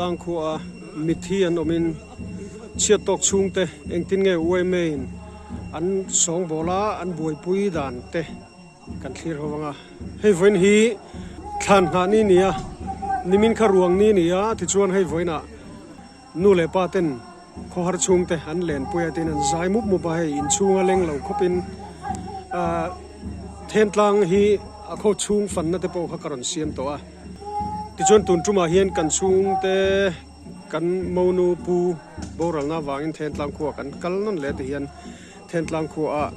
Thentlang khua a mithi an awmin chhiat tawk chhungte engtin nge yma in an sawngbawl a an buaipui dan te kan thlir ho ang a. Hei vawiin hi thlan nghah ni ni a, nimin kha ruang ni ni a tichuan hei vawiinah Nu leh pa ten khawhar chhungte an lenpui a tin an zai mup mup a, hei inchhunga leng lo khawpin ahh Thentlang hi a khaw chhung fanna te pawh kha ka rawn siam tawh a. Tichuan tun tumah hian kan chhungte kan monu pu boralna avangin Thentlang khua kan kal nawn leh ti hian Thentlang khuaah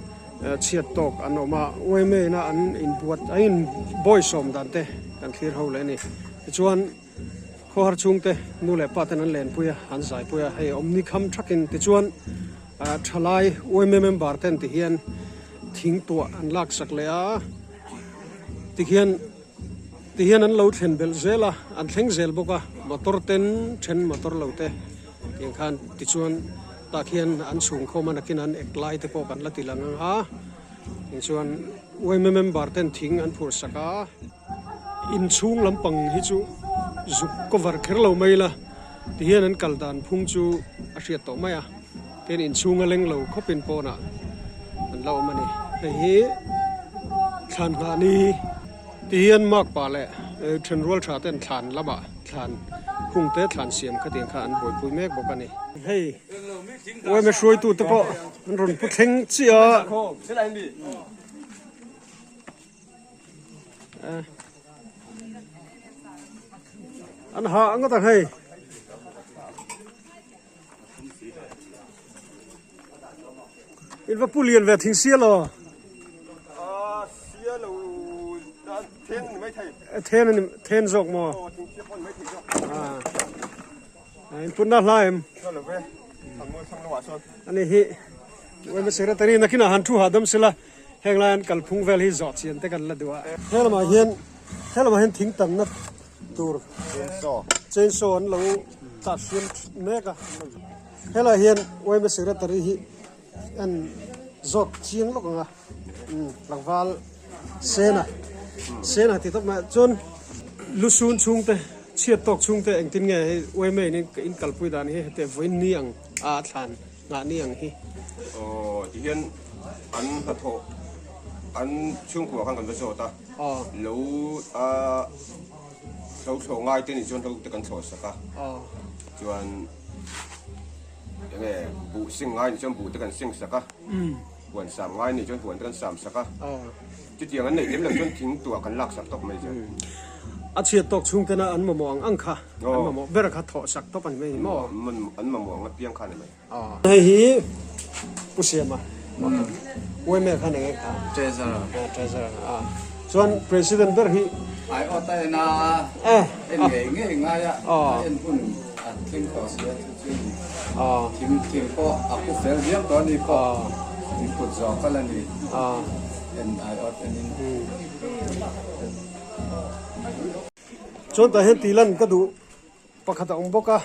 chhiat tawk an awm a, yma ina an inbuat an inbawisawm dan te kan thlir ho leh a ni. Tichuan. Khawhar chhungte nu leh pa ten an lenpui a, an zaipui a, hei awmni kham thakin tichuan thalai yma member ten ti hian thing tuah an laksak leh a, tikhian tihian an lo thlen belh zel a, an thleng zel bawk a, motor ten then motor lo te tiang khan tichuan tah khian an chhungkhawm a nakin an ek lai te pawh kan la ti lang ang a, tichuan yma member ten thing an phurh sak a. Inchhung lampang hi chu zuk cover kher lo mai ila tihian an kal dan phung chu a hriat tawh mai a, tin inchhung a leng lo khawpin pawnah an la awm a ni. Hei hi thlan nghah ni tihian mark pah leh thenrual tha ten thlan lamah thlan hung te thlan siam khatiang kha an buaipui mek bawk a ni. Hei yma hruaitu te pawh an rawn pu thleng chiah a. An ha ngawt ang hei. In va pu lian ve thing sia lo. Then ani then zawk maw. In putna hla em. Ani hi. Yma secretary nakinah han thu hahdam sela. Heng lai an kalphung vel hi zawh chian te kan la duh a. He lamah hian he lamah hian thing tanna tur chainsaw an lo tah hriam mek a. Helaiah hian yma secretary hi en zawk chiang lawk ang a tlangval Sena Sena tih tawp mai ah chuan lusun chhungte chhiat tawk chhungte engtin nge hei yma in in kalpui dan hi heti vawiin ni ang a thlan. Nghah ni ang hi. Aw tihian an hnathawh an chhungkua khan kan va zawt a, lo a hlo thlawh ngai te nih chuan hlo te kan thlawh sak a, chuan enge buh sing ngai nih chuan buh te kan sing sak a, huan sam ngai nih chuan huan te kan sam sak a. Chutiang an neih lem loh chuan thing tuah kan lak sak tawp mai chu. A chhiat tawk chhung tena an mamawh ang ang kha, an mamawh ber kha thawh sak tawp a ni mai ni maw? An mamawh ang apiang kha a ni mai. Hei hi Pu Siama yma kha eng nge kha? Treasurer. Treasurer a. Chuan President ber hi. Ai awt a en a, en ngei ngei ngai a, a en hun a thleng tawh si a chu chu thing thing pawh a pu fel viau tawh a ni pawh thing kut zawh kal a ni. Chuan tah hian tih lan ka duh pakhat a awm bawk a,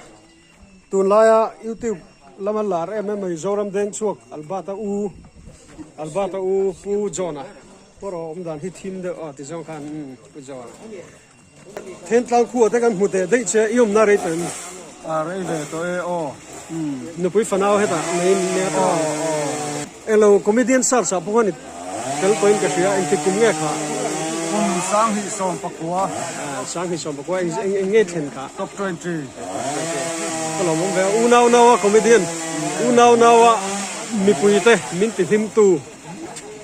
tunlaia youtube lama lar em em mai Zoram Dengchhuak Albert-a u Albert-a u Pu John-a pawh erawh awm dan hi thim deuh a ti zawng khan Pu John-a. Thentlang khua te kan hmu teh daih che i awmna rei tawh em? A rei ve tawh e aw. Nupui fanau hetah nei nia tawh a. Englo comedian search ah pawh khan i tel tawhin ka hria engtik kum nge kha? Kum 2019. 2019 eng eng nge thlen kha? Top 20. Ka lawmawm ve a unau nau a comedian unau nau a mipui te min ti hlim tu.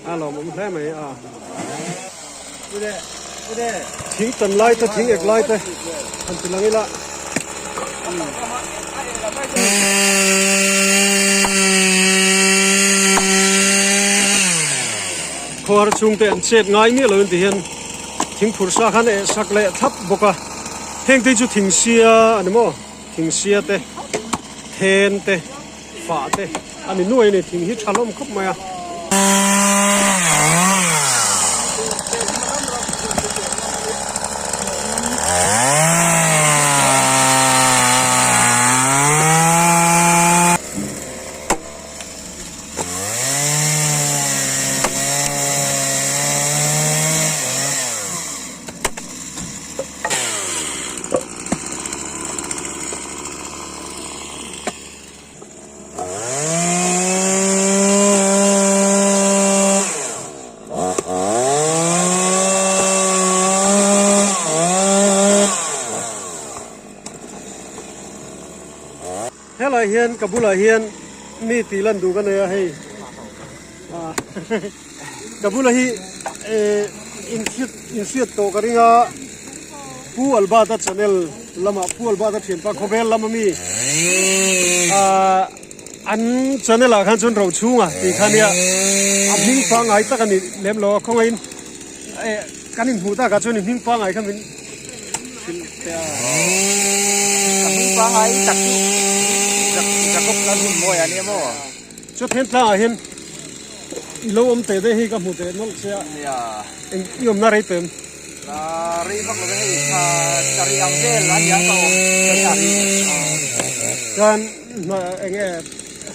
A lawmawm hle mai a. Thing tan lai te thing ek lai te han ti lang ila. Khuar chhung te an chet ngai miah lo in ti hian thing phur sa khan eh sak leh thlap bawk a. Heng te hi chu thing sia a ni maw? Thing sia te then te. Fah te a ni nuai a ni, thing hi tha hlawm khawp mai a. Helai hian ka bulah hian mi tih lan duh ka nei a hei ka bulah hi inhriat inhriat tawh ka ring a Pu Albert-a channel lamah Pu Albert-a thianpa khawvel lama mi an channel ah khan chuan Rochhunga tih kha nia a hming pangngai tak a ni lem lo a khawngaihin Kan inhmuh takah chuan i hming pangngai kha min hrilh teh a. Ka hming pangngai tak chu Jacob Lalhunmawia a nia maw? Chu then tlangah hian i lo awm teh daih hi ka hmu teh nawlh che a. Nia. Eng i awmna rei tawh em? La rei vak lo ve hei tha sarih ang vel a nia ka awm teh a. Chuan eng nge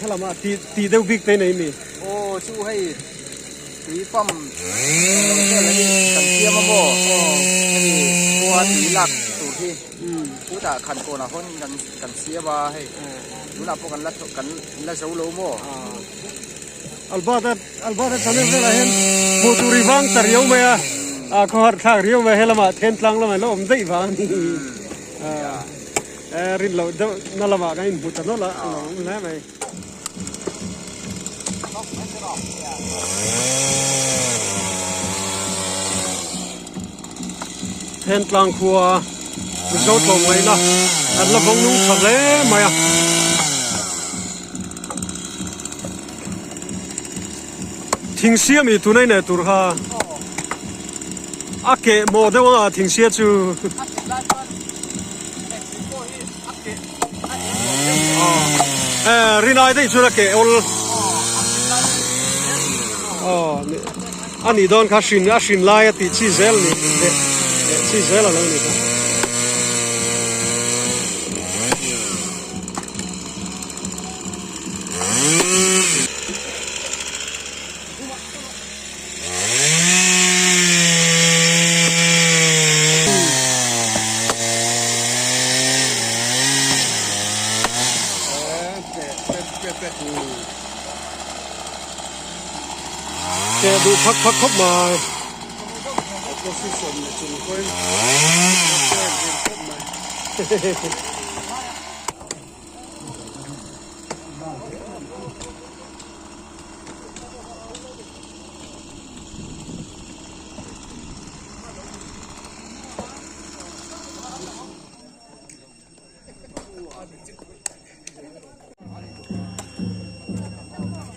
helamah tih deuh bik te nei mi? Aw chu hei. Tui pump lo vel hi kan siam a maw hemi khua tui lak tur hi chutah khan kawnah hawn kan kan siam a hei tunah pawh kan la kan la zo lo maw. Albert-a Albert-a channel velah hian hmuh tur i vang ta riau mai a a khawhar thlak riau mai helamah Thentlang lamah la awm daih vang a ni rin loh deuh na lamah kan inhmu ta nawlh a a lo awm hle mai. Thentlang khua Mizo tlawmngaihna an la vawng nung tha hle mai a. Thingsia mi tuna ineh tur kha a keh mawh deuh anga thingsia chu. Rinai daih chuan a keh awl a nih dawn kha hrin a hrin lai a tih chi zel ni leh chi zel a lo ni kha. Ke duh phak phak khawp mai.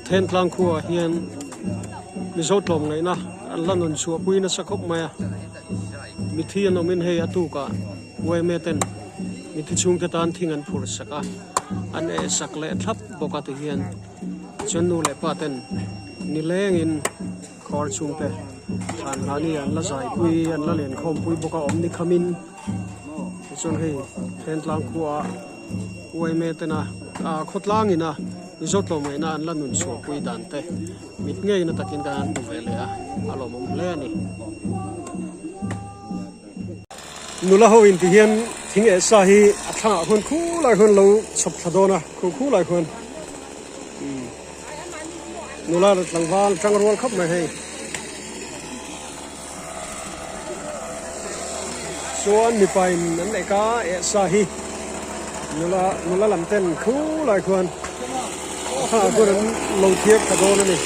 Thentlang khuaah hian Mizo tlawmngaihna an la nun chhuahpui nasa khawp mai a, mithi an awmin hei a tukah yma ten mithi chhungte tan thing an phur sak a, an eh sak leh thlap bawk a ti hian. Chuan nu leh pa ten nilengin khawr chhungte thlan hlani an la zaipui an la lenkhawmpui bawk a awm ni khamin tichuan hei Thentlang khua yma tena ah khawtlangin a Mizo tlawmngaihna an la nun chhuahpui dan te mit ngeina takin kan an hmu ve leh a a lawmawm hle a ni. Nula ho in ti hian thing eh sa hi a thlangah khuan khulai khuan lo chhawp thla dawn a, khu khulai khuan nula leh tlangval tang rual khawp mai hei. Chuan mipa in an leh ka eh sa hi nula nula lam ten khulai khuan a thlangah khuan an lo thiar thla dawn a ni.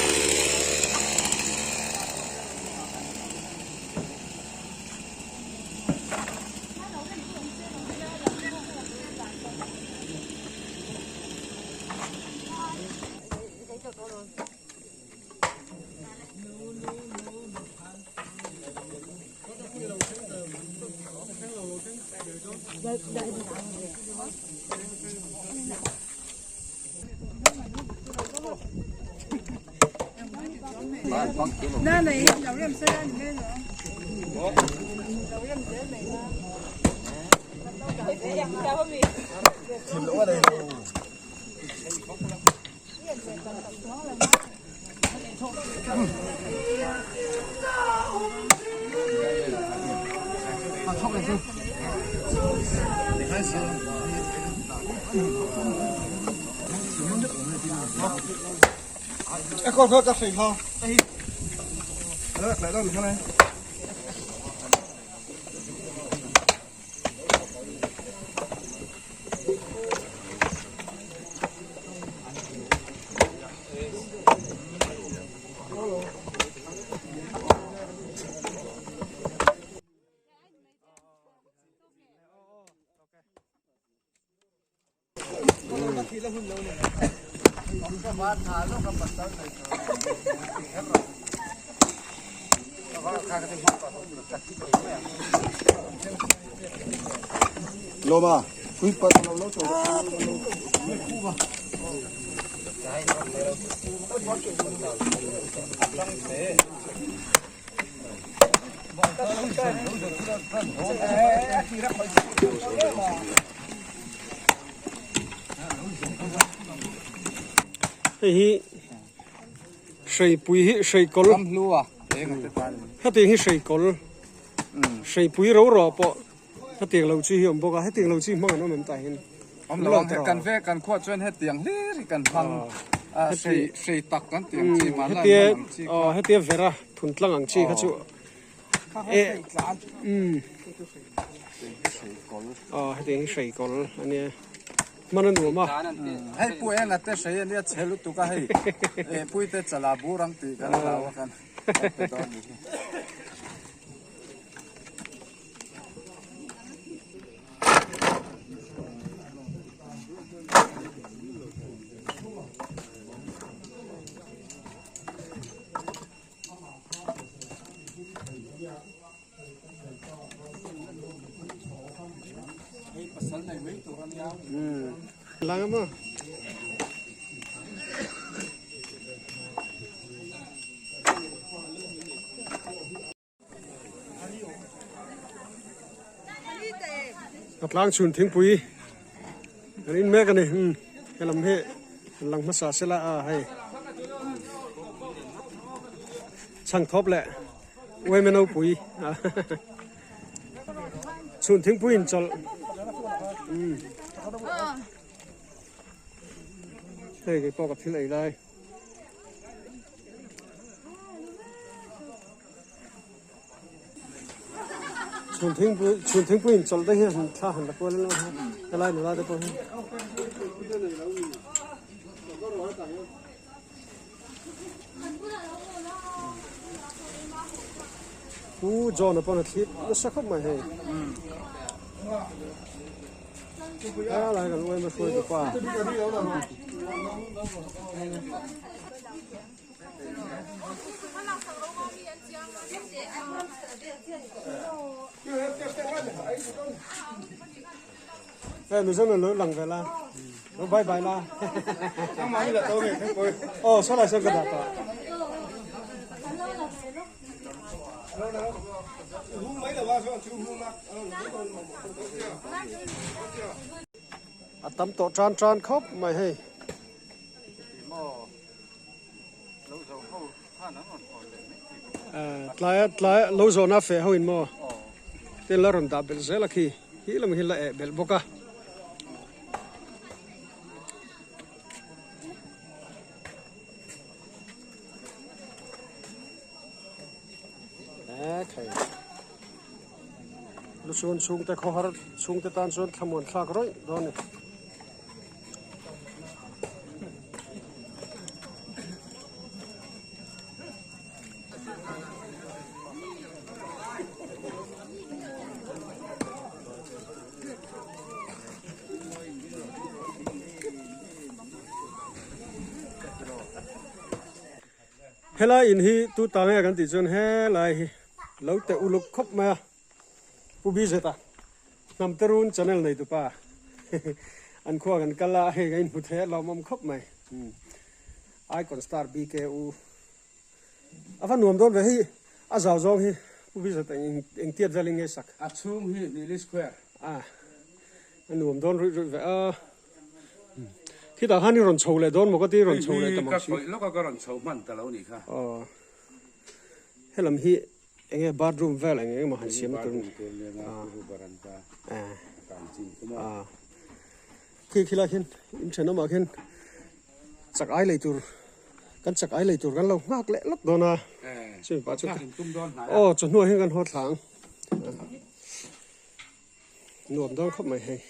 Lawma pui pat lo lo to. Hei hi hreipui hi hreikawl hetiang hi hreikawl hreipui ro ro pawh hetiang lo chi hi awm bawk a hetiang lo chi hmang an awm em tah hian awm lo ang kan ve kan khuah chuan hetiang hlir hi kan hmang a hrei hrei tak kan tih ang chi hmanlai hman ang chi kha hetia vera thun tlang ang chi kha chu e aw hetiang hi hrei kawl ania hman a nuam a hei pu enga te hrei ania chhe lutuk a hei e puite chala bur ang tih kan hlau a kan pe dawn ni hi. Lang ama. A tlang chhun thingpui an in mek a ni umm helam hi an lang hmasa sela a hei chhang thawp leh uaime nopui chhun thingpui in chawlh umm hei keipawh ka thil ei lai. Chhun thingpui chhun thingpui in chawlh te hi han thla han la kual ila helai nula te pawh hi. Pu John a pawn a thlip nasa khawp mai hei. Helai kan uaima hruaitu pa. Hei Mizo nun lo lang ve la lo bye bye la aw saw lai sawn ka dah tawh a tam tawh tan tan khawp mai hei. Tlai tlai lo zawhna feh ho in maw te la rawn dah belh zel a khi hi lam hi la eh belh bawk a. Lusun chhungte khawhar chhungte tan chuan thlamuan thlak rawih dawn a ni. Helai in hi tu ta nge kan tih chuan helai hi lo teh uluk khawp mai a. Pu Bizeta Hnamterun channel nei tupa an khua kan kal a hei ka inhmu thei a lawmawm khawp mai Icon Star BKU a va nuam dawn ve hei a zau zawng hi Pu Bizeta eng tiat velin nge sak A chhung hi Nili Square a a nuam dawn ruih ruih ve a khitah khan i rawn chho leh dawn maw ka ti rawn chho leh ta mang si Hei hi ka khawih lawk a ka rawn chho hman ta lo nih kha aw helam hi Enge bathroom vel eng eng emaw han siam tur a khi khi lai khian in thenawmah khian chak ai lei tur kan chak ai lei tur kan lo nghak leh lawk dawn a chumi pah chu aw chawhnuah hian kan haw thla ang nuam dawn khawp mai hei.